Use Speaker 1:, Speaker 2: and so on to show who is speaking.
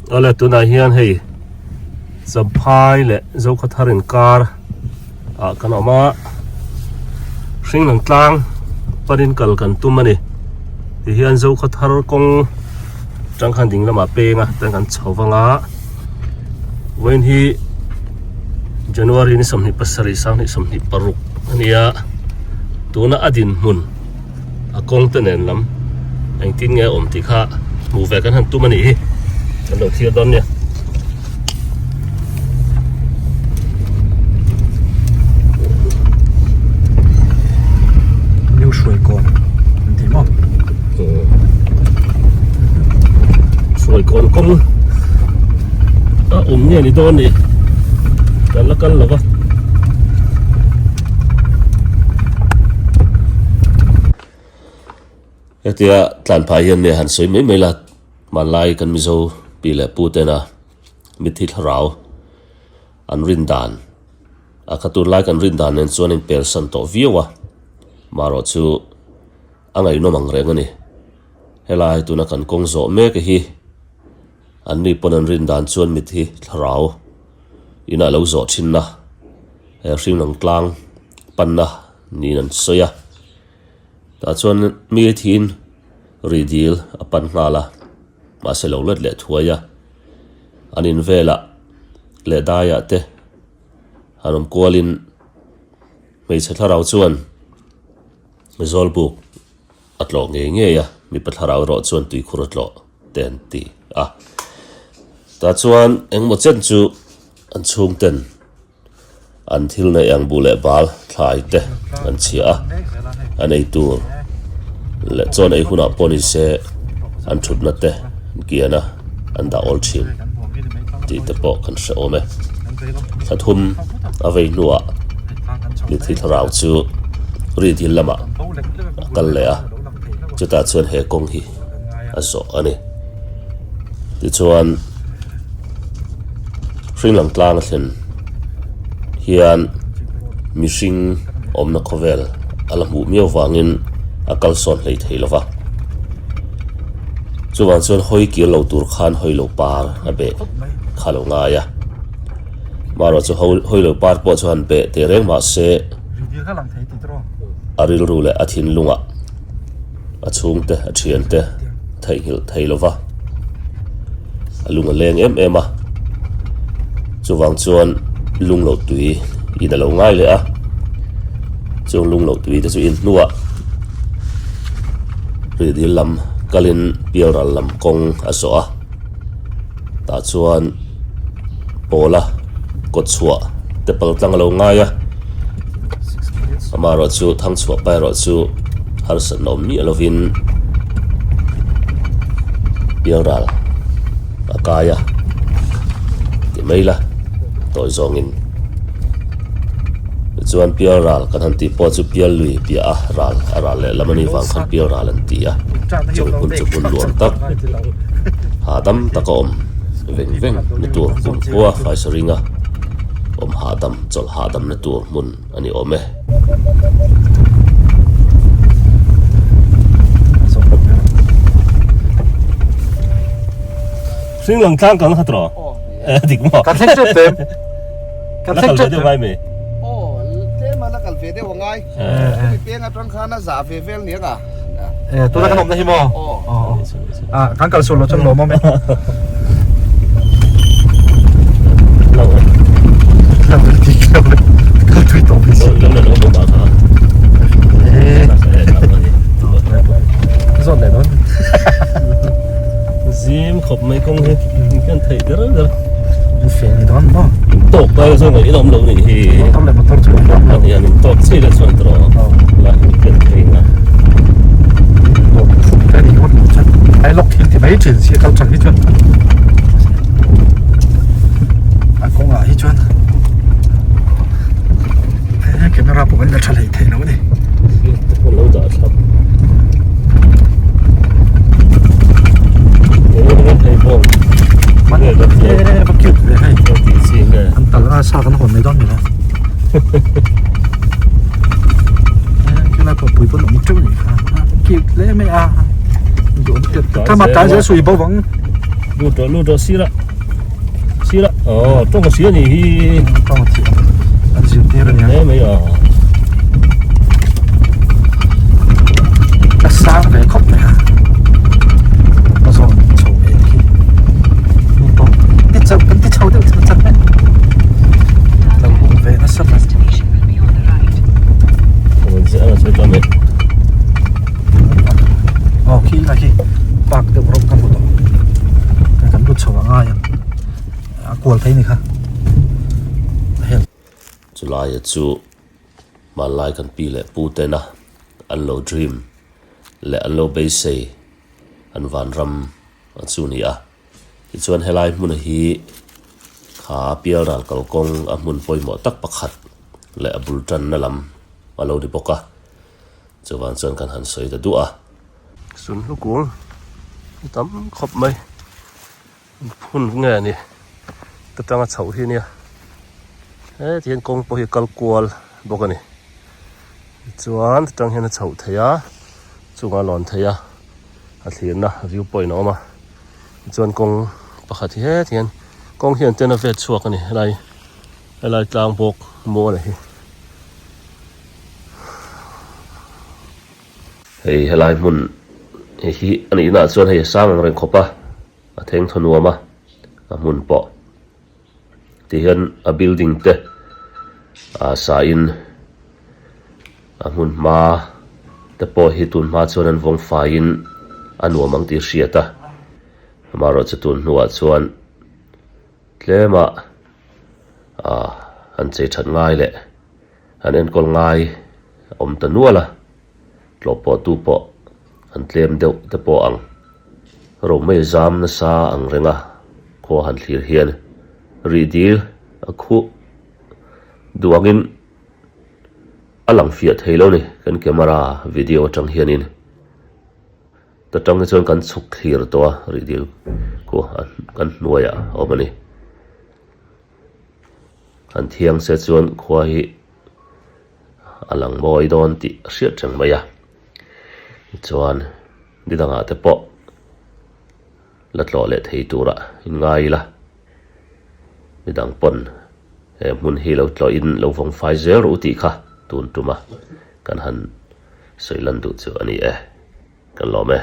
Speaker 1: Awle tunah hian hei Champhai leh Zokhathar inkar ah kan awm a Hringlang tlang panin kal kan tum a ni tihian Zokhathar kawng atang khan ding lamah peng a chuan kan chho vang a vawiin hi January ni 27 sanghnih 26 a ni a tuna a dinhmun. A kawng te nen lam engtin nge a awm tih kha hmuh ve kan han tum a nih hi kan lo thlir dawn nia.
Speaker 2: New hruai kawn an ti maw?
Speaker 1: Hruai kawn kawng a awm nge ni dawn ni kan la kal lo va. Hetia tlan phah hian nge han sawi mai mai la, hmanlai kan Mizo pi leh pu tena mitthi thlarau an rin dan a kha tunlai kan rin dan nen chuan a inpersan tawh viau a, marawh chu a ngaihnawm ang reng a ni. Helai tuna kan kawng zawh mek hi anni pawn an rin dan chuan mitthi thlarau inah lo zawh thinna he hringnang tlang panna niin an sawi a tah chuan mi thiin ri dil a pan nghal a mahse lo let leh thuai a an in velah leh daiah te han awm kualin hmeichhe thlarau chuan zawlbuk a tlawh ngei ngei a mipa thlarau erawh chuan tuikhur a tlawh te an ti a tah chuan engemaw chen chu an chhung ten an thil neih ang buh leh bal thlai te an chhiah a an ei tur leh chuan ei hunah pawh ni se an thutna te an kian a an dah awl thin tih te pawh kan hre awm e thla thum a vei hnuah mithi thlarau chu ri dil lamah a kal leh a chutah chuan he kawng hi a zawh a ni tichuan hringlang tlang a thlen hian mihring awmna khawvel a la hmuh miau vangin a kalsawn hlei thei lo va chuvang chuan hawi kir lo tur khan hawi lo par a beh kha lo ngai a marawh chu hawi lo par pawh chuan beh teh reng mahse a rilru leh a thinlungah a chhungte a thiante theihnghilh thei lo va a lung a leng em em a chuvang chuan lung loh tui in a lo ngai leh a chung lung loh tui te chu in hnuah rihdil lam kalin pialral lam kawng a zawh a tah chuan pawla kawt chhuah te pal tlang a lo ngai a amaherawhchu thangchhuah pa erawh chu harsatna awm miah lovin pialral a kai a ti mai la tawi zawngin tichuan pialral kan han tih pawh chu pial lui piah a ral a ral leh lam anih vang khan pialral an ti a chumi hmun chu hmun nuam tak hahdam taka awm veng veng na tur kumkhua Faisaringa awm hahdam chawlh hahdam na tur hmun a ni awm e. Hringlang tlang kal kha tawh dik maw?
Speaker 2: Kan thleng tep em? Kan thleng tep
Speaker 1: deuh ngai mai.
Speaker 3: Aw tlem a la kal ve deuh a ngai. Chumi peng atang khan a zah ve vel niang a.
Speaker 2: Tuna kan awmna hi maw? Aw. Kan kal sual lo chuan lawm awm e.
Speaker 1: Lo e.
Speaker 2: Lo e ti lo e. Kal thui tawh mai si.
Speaker 1: Lo lo lo ba kha.
Speaker 2: Zawt leh dawn.
Speaker 1: Zim khawp mai kawng hi kan theih der der.
Speaker 2: Buffet ni dawn maw?
Speaker 1: Tawk lai zawng in awm lo nih hi.
Speaker 2: Motor leh motor chu awm lo.
Speaker 1: Ani an tawk chi la chuan tawh. La hi kan thei na.
Speaker 2: Tawk thuk te ni ngawt lo chuan. Ai lawk thil ti mai thin si kal tang hi chuan. A kawngah hi chuan camera pawh kan la tha hlei thei lo a ni.
Speaker 1: Lo dah thlap.
Speaker 2: Man e va cute ve hei. An tal a sa kan hawn mai dawn ni lo. Khilai pawh pui pawn awm teuh a nih kha. Cute hle mai a. Duhawm tep tep. Thama tlai zel sui bo vang.
Speaker 1: Lut rawh lut rawh sirah sirah aw tawng a hria a nih hi.
Speaker 2: Tawng a thiam an zirtir a nia.
Speaker 1: Hle mai a.
Speaker 2: A sang ve khawp mai a. A zawn chho ve khi. Ni pawh ti chho kan ti chho deuh chho chak e. Lo hung ve nasa mai. Aw khi lai khi park deuh rawng ka hmu tawh kan lut chho a ngai ang a kual thei ni kha hel
Speaker 1: Chulaia chu hmanlai kan pi leh pu tena an lo dream leh an lo beisei an vanram a chu ni a. Tichuan helai hmun hi kha pialral kalkawng a hmun pawimawh tak pakhat leh a bul tanna lam a lo ni bawk a, chuvang chuan kan han sawi ta duah a. Sunhlu kung hi tam khawp mai, phun nge a ni ta tanga chhoh hi nia, heti hian kawng pawh hi a kal kual bawk a ni, tichuan ta tang hian a chhoh theih a, chungah a lawn theih a. a thlirna view point a awm a tichuan kawng pakhat hi hetah hian kawng hian ten a vet chhuak a ni helai helai tlang bawk mual a hi. Hei helai hmun hei hi a nih naah chuan hei a sang ang reng khawp a a theng thaw nuam a a hmun pawh tihian a building te ah sa in A hmun hma te pawh hi tun hma chuan an vawng faiin a nuam ang tih hriat a, amaherawhchu tun hnuah chuan tlema ah han chei that ngai leh han enkawl ngai a awm ta nual a, tlawh pawh tu pawh an tlem deuh te pawh ang romei zam nasa ang reng a khua han thlir hian rih dil a khuh duh angin. A lang fiah thei lo ni kan camera video atang hianin ta tang hi chuan kan chhuk thlir tawh a rih dil khu kan hnuaiah a awm a ni han thiang se chuan khua hi a lang mawi dawn tih a hriat reng mai a tichuan ni dangah te pawh la tlawh leh thei turah in ngai ila midang pawn he hmun hi lo tlawhin lo vawng fai zel rawh u tih kha tun tuma kan han sawi lan duh chu a ni e kan lawm e.